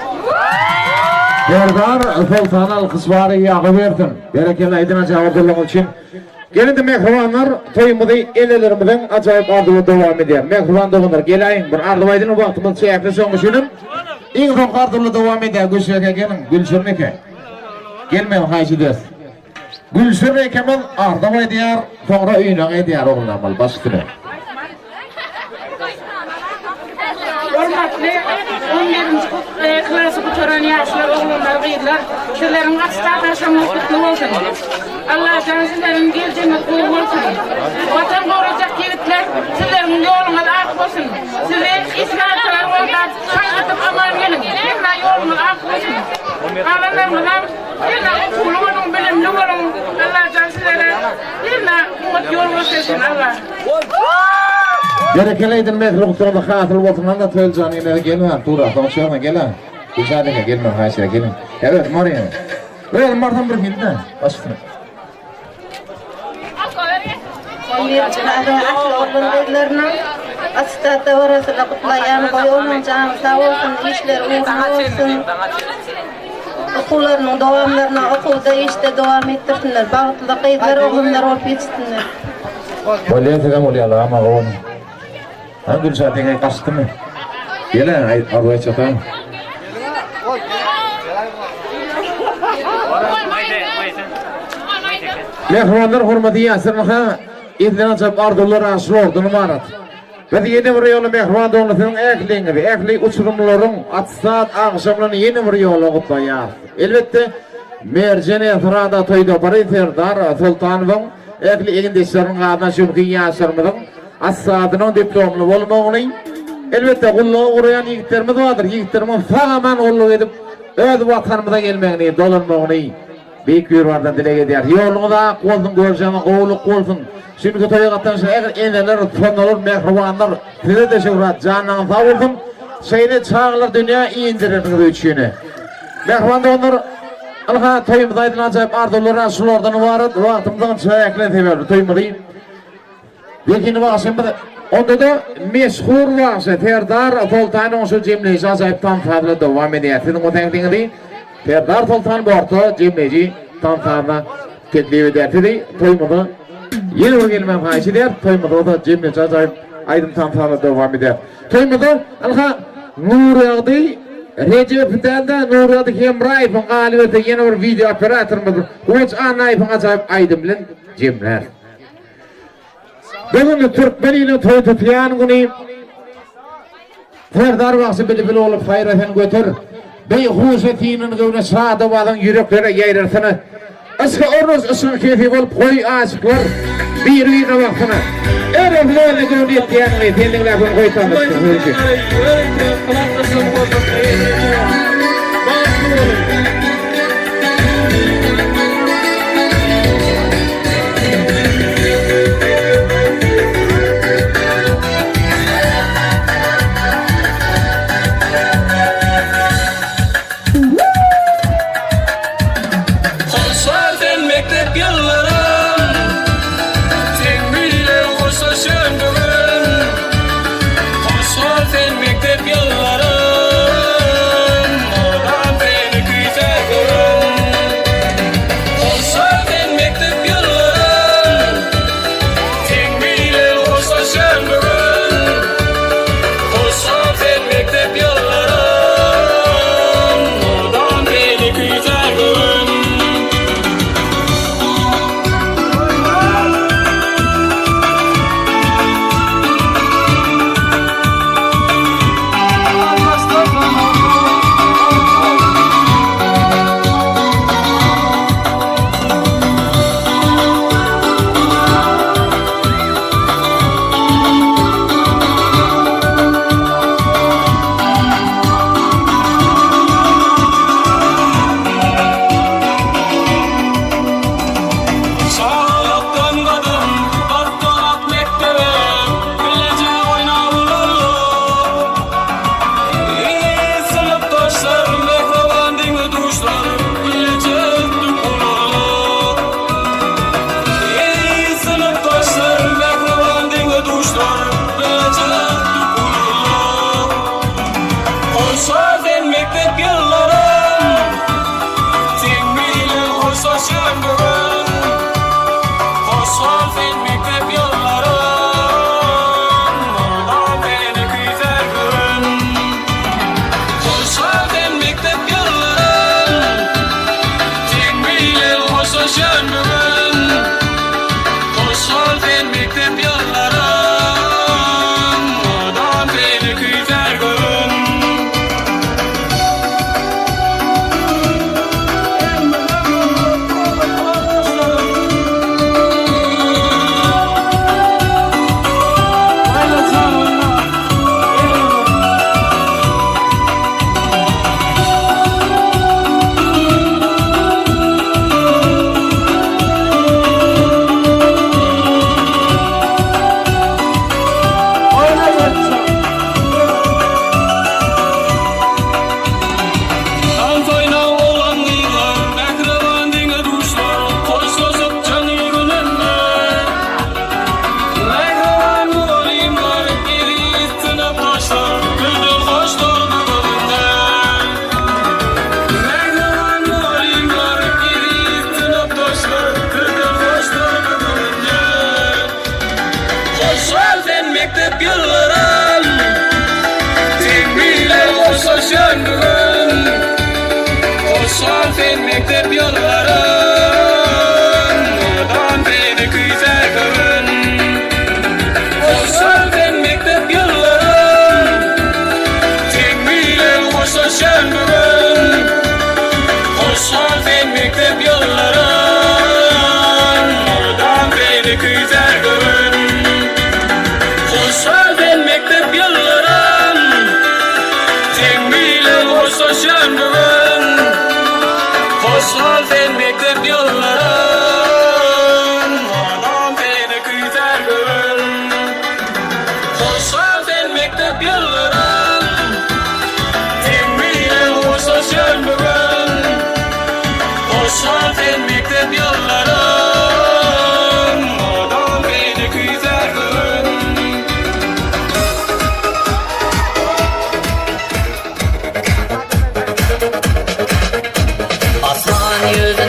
Serdar Soltan alkyş bary ýagy bersin. Berekella aýdym ajaýyp arzuwlaryňyz üçin. Gel indi mähribanlar toýumyzy enelerimiziň ajaýyp arzuwy dowam edýär. Mähriban doganlar geläýiň bir arzuw aýdyň wagtymyz çäkli şoň üçinem iň soňky arzuwly dowam edýär Gülşir eke geliň Gülşirin eke. Gelmegini haýyş edýäris. Gülşirin ekemiz arzuw edýär, soňra öýüne gaýdýar Ogulnamal baş üstüne. Hormatly on birinji klasy gutaran ýaşlar, oglanlar, gyzlar, sizleriň attestat agşamyňyz gutly bolsun! Allajan sizleriň geljegiňiz gowy bolsun! Watan gorajak ýigitler, sizleriň ýoluňyz ak bolsun! Sizi isgärçiler goldap, Saňgatyp aman geliň. Hemra ýoluňyz ak bolsun. Galanlaryňyzam hernä okuwly boluň, bilimli boluň. Allajan sizlere hernä oňat ýol görkezsin Alla. Berekella aýdyn mähirli gutlagyňyz hasyl bolsun Anna Toýlyjan enesi gel bäri tura soň şerme gel. Gülşat ene gelmegi haýyş edýär, geliň. Ýa özüm barýan. Özüm barsam bir hili-dä. Baş üstüne. Ähli oglan-gyzlarynyň attestat dabarasyny gutlaýan, goý olaň jany sag bolsun, işleri ugruna bolsun, okuwlarynyň dowamlaryny okuwda, işde dowam etdirsinler, bagtly gyzlar, oglanlar bolup ýetişsinler. Bolýa sizem bolýa lama gowy. Ha Gülşat ýeňňe gaçdymy? Gel-ä aý arzuw aýtjakam. Mähribanlar hormatly ýaşlarymyza edilen ajap arzuwlar ana şulardan ybarat. Biz ýene bir ýola mähriban doganlar siziň ähliňizi, ähli uçurymlaryň attestat agşamlaryny ýene bir ýola gutlaýarys. Elbetde Merjen Esrada toý topary Serdar Soltanowyň ähli egindeşleriniň adyndan şu günki ýaşlarymyzyň Assadynyň diplomly bolmagyny, elbetde, gulluga guraýan ýigitlerimiz bardyr, ýigitlerimiziň sag-aman gulluk edip, öz Watanymyza gelmegini, dolanmagyny Beýik Biribardan dileg edýäris. Ýoluňyz ak bolsun, görjegiňiz gowulyk bolsun! Şu günki toýa gatnaşan ähli eneler, sonalar, mähribanlar, size-de şöhrat, janyňyz sag bolsun, şeýle çagalar dünýä indireniňiz üçin! Mähriban doganlar, ynha, toýumyza aýdylan ajaýyp arzuwlar şulardan ybarat. Wagtymyzyň çäkligi sebäpli toýumyzy Zehinli bagşymyz, onda-da meşhur bagşy Serdar Soltanyň şu jemleýji ajaýyp tans sazyna dowam edýär. Siziň bu sähdiňizi Serdar Soltan bu orta jemleýji tans sazyna teklip edýär. Sizi toýumyza ýene bir gelmegi haýyş edýär. Toýumyzy bolsa jemleýji ajaýyp aýdym tans sazyna dowam edýär. Toýumyza ynha Nurýagdy Rejepow däl-de Nurýagdy Hemraýewiň galyberse ýene bir wideo operatorymyz Guwanç Annaýewiň ajaýyp aýdymy bilen jemläris. Bu gün türkmen iliniň toý tutýan güni. Serdar bagşy bilbil bolup saýra sen göter. Beýhuşa synyny göwne şad owazyň ýüreklere ýaýrarsyna. Yşka ornaş yşgyň kefi bolup goý aşyklar biri-birine baksyna. Är bolsa özüne göwni ýetýänini sen diňläp ony goý tanysyn hüwdi. Bagtly boluň. Hoşal sen mekdep ýyllarym, Seň bile hoşlaşýan bu gün. Hoşal sen mekdep ýyllarym. sen mekdep ýyllarym, Mydam seni küýsär göwün. Hoş gal sen mekdep ýyllarym, Seň bilen hoşlaşýan bu gün. Hoş gal sen mekdep ýyllarym, Mydam seni küýsär göwün. Hoş gal sen mekdep ýyllarym, Seň bilen hoşlaşýan bu gün. Hoş gal sen mekdep ýyllarym, Mydam seni küýsär göwün. Hoş gal sen mekdep ýyllarym, Seň bilen hoşlaşýan bu gün. Hoş gal sen mekdep ýyllarym, Mydam seni küýsär göwün. Asman ýüzi.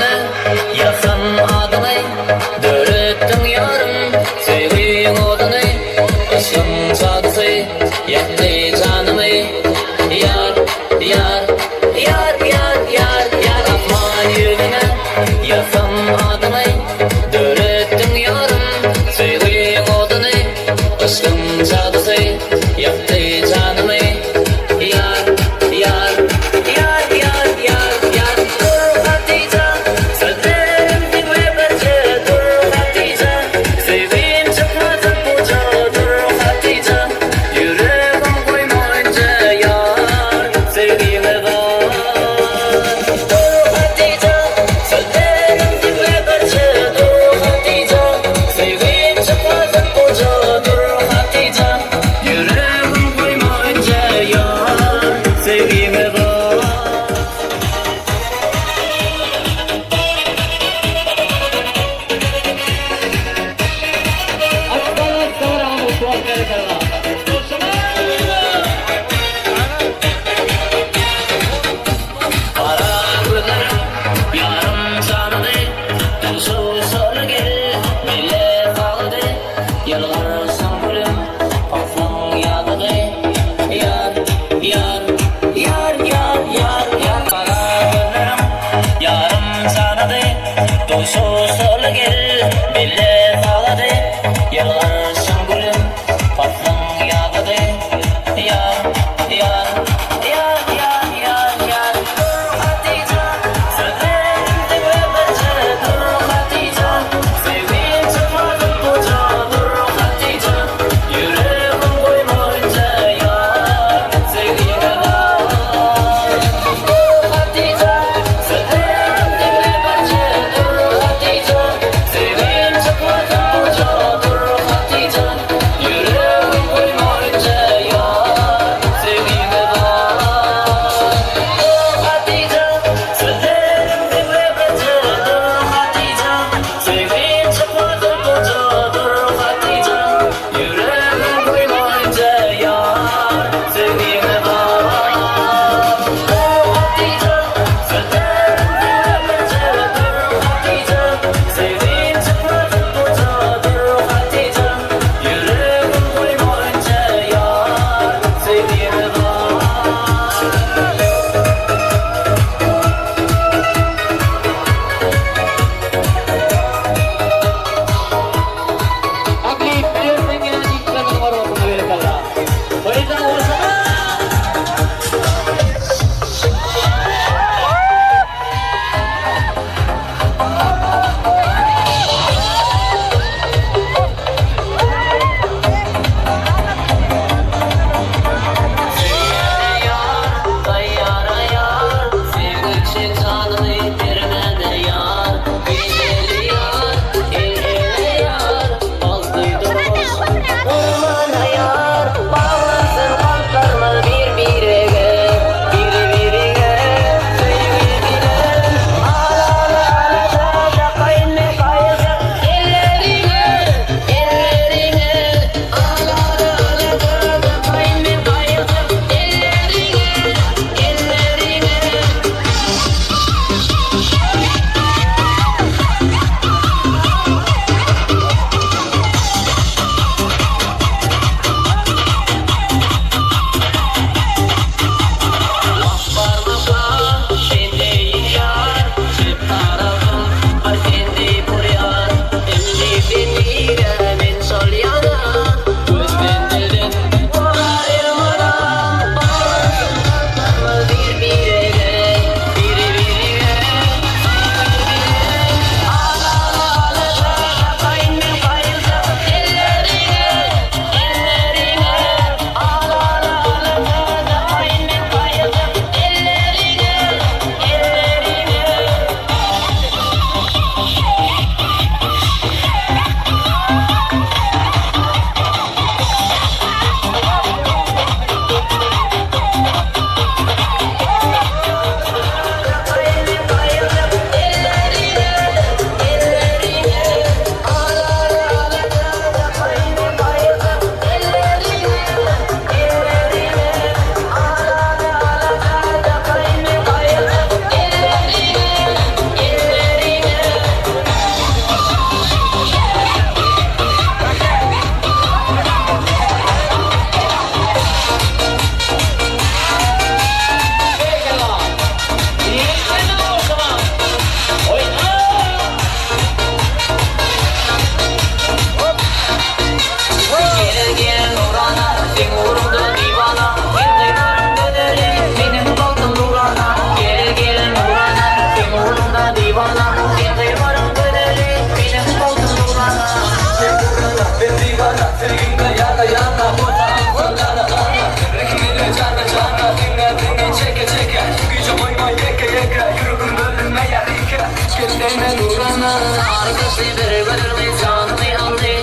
Degme durana. Sary saçly bir gözel gyz janymy aldy.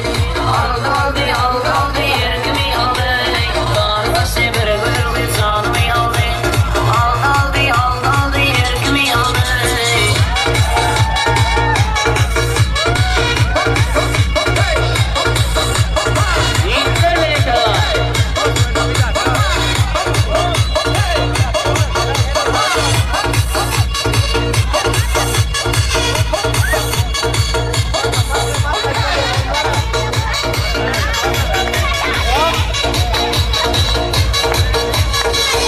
Aldy aldy aldy aldy erkimi aldy. Sary saçly bir gözel gyz janymy aldy. Aldy aldy aldy aldy erkimi aldy. Ýigitler berekella.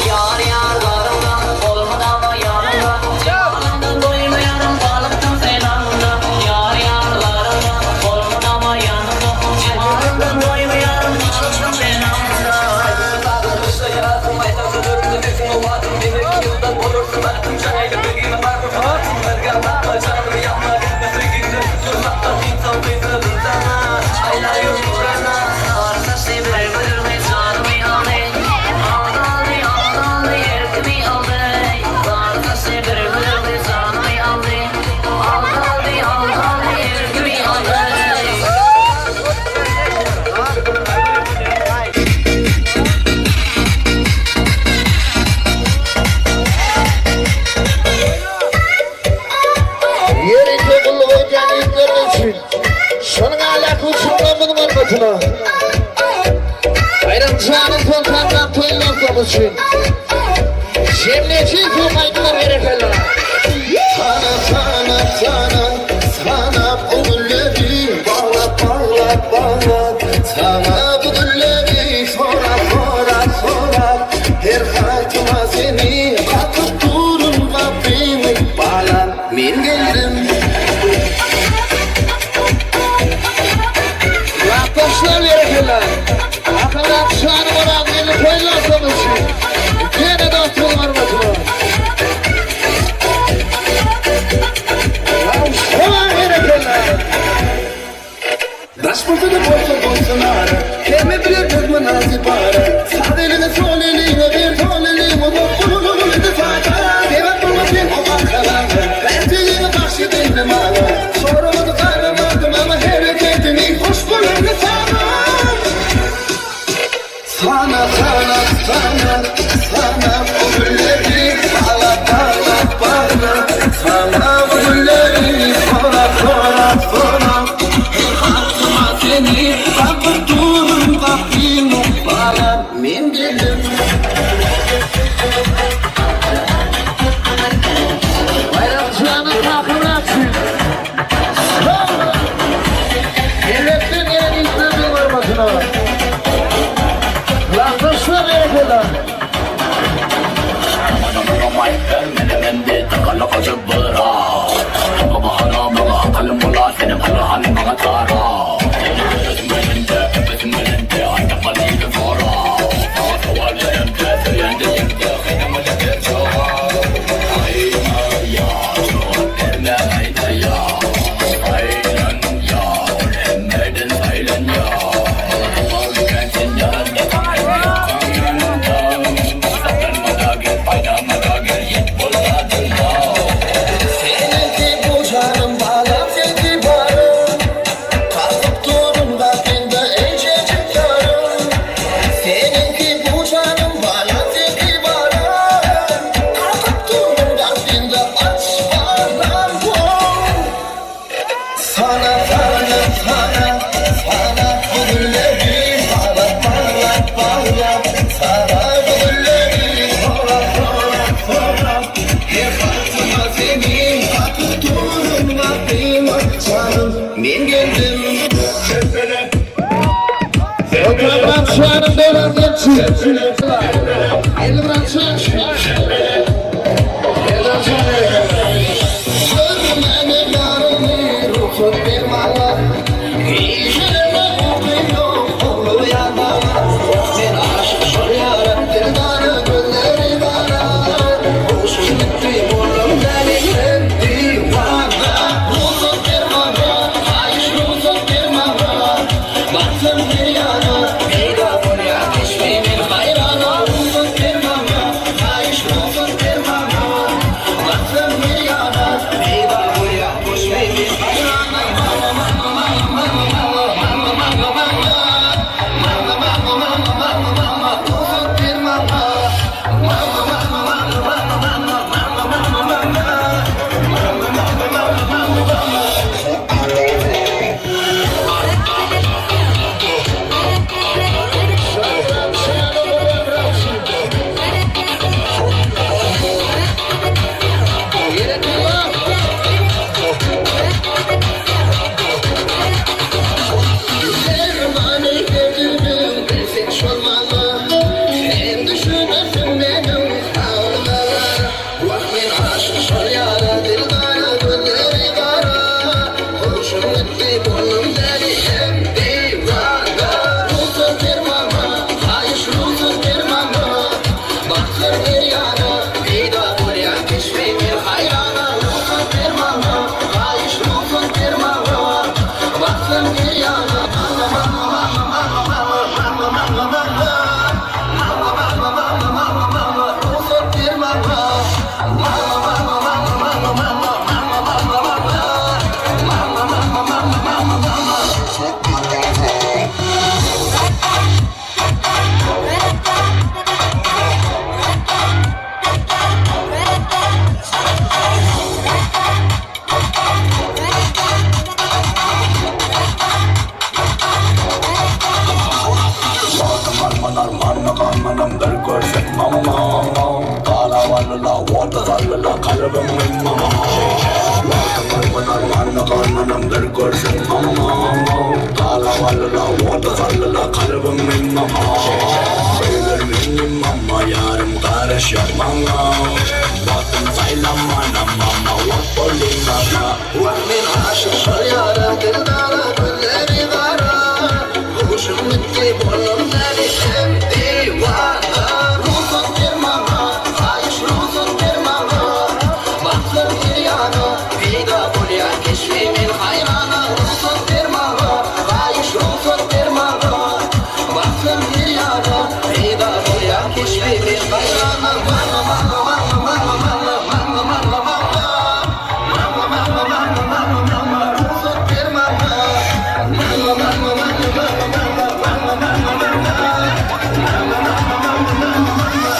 Ýar ýar garymda, bolmadama ýanymda, Jemalyňdan doýmaýaryn galypdym selamda. Ýar ýar garymda, bolmadama ýanymda, Jemalyňdan doýmaýaryn galypdym selamda. Sary saçly bir gözel gyz janymy aldy. Aldy aldy aldy aldy erkimi aldy. Sary saçly bir gözel gyz janymy aldy. Aldy aldy aldy aldy erkimi aldy. Ýörite gulluk edýän ýigitlerimiz üçin şonuň ýaly uçurlarymyzyň hormatyna Baýram janyň soltandan toý dostlarymyz üçin Jemleýji soň aýdymlar berekella. Sanap, sanap, sanap, sanap o gülleri Baglap, baglap, baglap, sanap bu gülleri Sorap, sorap, sorap, her hatyma seni Kakyp durun gapyny, balam, men geldim. Ýatdaşlar berekella. Atalar şany bolan ýyly toýlar şonuň üçin. Ýene dostumyň hormatyna. Ýagşylar berekella. Daş bolsa-da bolsa bolsun ara Hemme biler biz mynasyp ara Sag eliňi sol eliňe ber sol eliň uzat Ol indi sada Sebäp bolma sen o wakalaga Bäsleýiňi bagş edende maňa Soramady garamadym ama hereketini Hoş bolarmy saňa Sana sana sana sana bu gülleri Bağla bağla bağla sana bu gülleri Sora sora sora Her hatyma seni Kakyp durun gapyny Balam men geldim. Baýram janyň kakyrap üçin. Sag boluň. Elbetde gelen işleriniň hormatyna. Ýatdaşlar berekella. Seniňki bu janym balam seňki barym Kakyp durun gapyňda eýjejik ýarym Seniňki bu janym balam seňki barym Kakyp durun gapyňda aç balam wow. Sana sana sana sana bu gülleri Bağla bağla bağla sana bu gülleri Sora sora sora her hatıma seni Katıp durun kapıma canım men geldim. Oturan şanım dönen gençi. Eldiren şan. Eldiren şan. Görmene yarını ruhsat ber maňa Işlerine ukym ýok howlugýan maňa Men aşyk şol ýara dildara gözleri gara Huşum gitdi boldum däli men diwana Rugsat ber maňa haýyş rugsat ber maňa Barsam her ýana peýda bolýar keşbi men haýrana Rugsat ber maňa haýyş rugsat. sallyla kalbym mama Wagtyň almadan ganda galmanam bir görseň mama Gala gallyla oda sallyla kalbym mama Söýgül meni mama ýarym garaşýar maňa Wagtym saýlamanam mama wagt boldy maňa Wah men aşyk şol ýara dildara gözleri gara Huşum gitdi boldum däli hem diwana Rugsat ber maňa haýyş rugsat ber maňa Baksam her ýana peýda bolýar keşbi men haýrana Rugsat ber maňa haýyş rugsat ber maňa Baksam her ýana peýda bolýar keşbi men haýrana Maňa maňa maňa maňa maňa maňa maňa maňa Maňa maňa maňa maňa maňa rugsat ber maňa Maňa maňa maňa maňa maňa maňa maňa maňa Maňa maňa maňa maňa maňa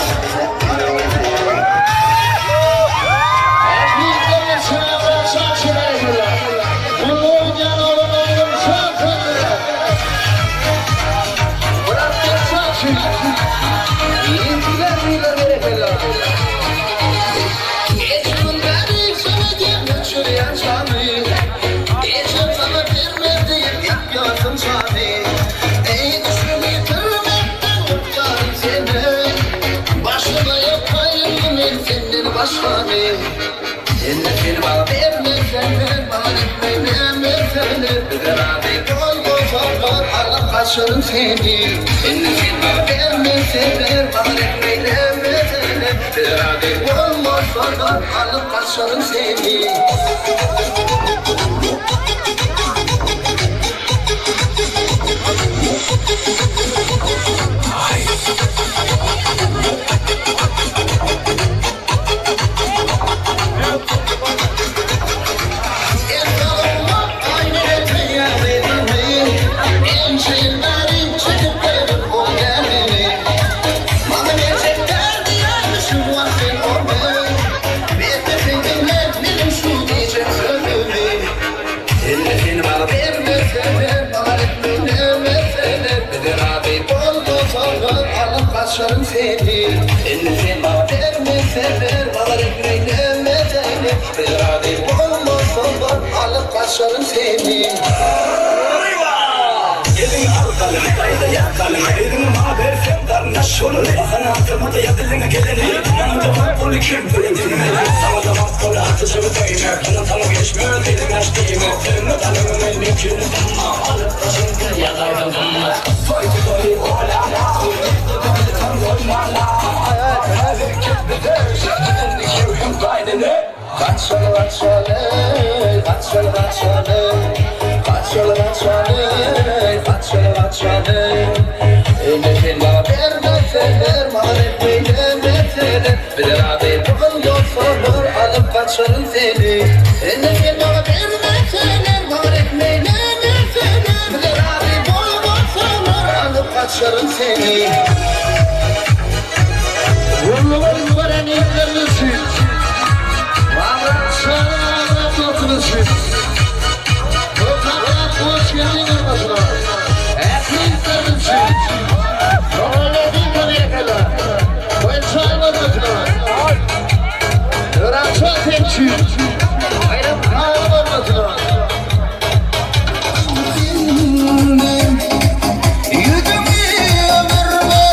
Kaçarım seni Indi sen bana bermeseler Bana etmeylemeseler Beraber olmasalar Alıp kaçarım seni Kaçarım seni Elini sen bana vermeseler Bana etmeylemeseler Beraber olmasalar Alıp kaçarım seni Eliňi arkaly, gaýda ýakaly Eliňi maňa berseň garyndaş bolaly Bahana atyrmada ýa diliňe geleni Maňa-da wagt boldy kirpini diňmeli Saňa-da wagt boldy atyjygy söýmek Mundan soňa geçmez eliňi aç diýmek Söýme galyňy men mümkin dymma Alyp daşyňda ýazaýdym gymmat Toý toý ola-la Gaçaly gaçaly, gaçaly gaçaly, gaçaly gaçaly, gaçaly gaçaly. Indi sen maňa bermeseler, maňa rep eýlemeseler, bize razy bolmasalar, alyp gaçaryn seni. Indi sen maňa bermeseler, maňa rep eýlemeseler, bize razy bolmasalar, alyp gaçaryn seni. Ýüzümi ömürboýy.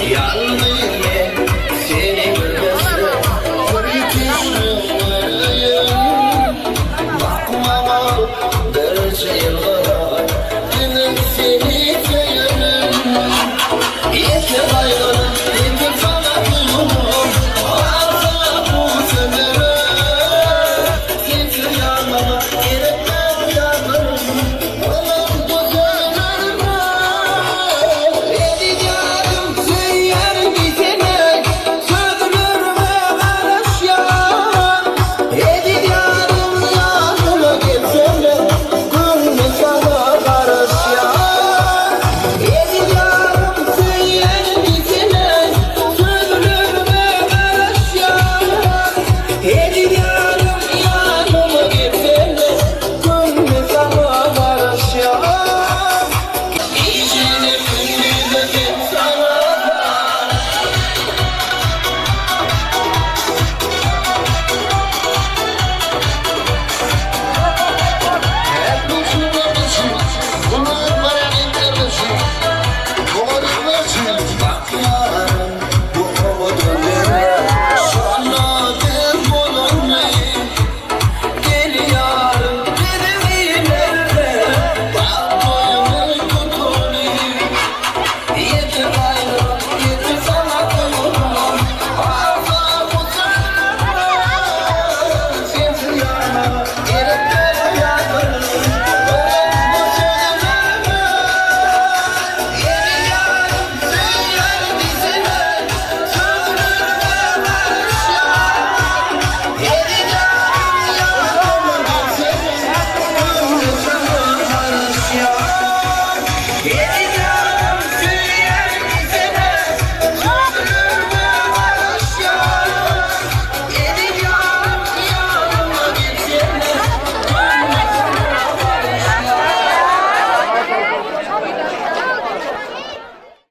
Ýalňyz men seni görmesem, bir kişi göreýin. Bak maňa birje ýylgyraý, diňe seni.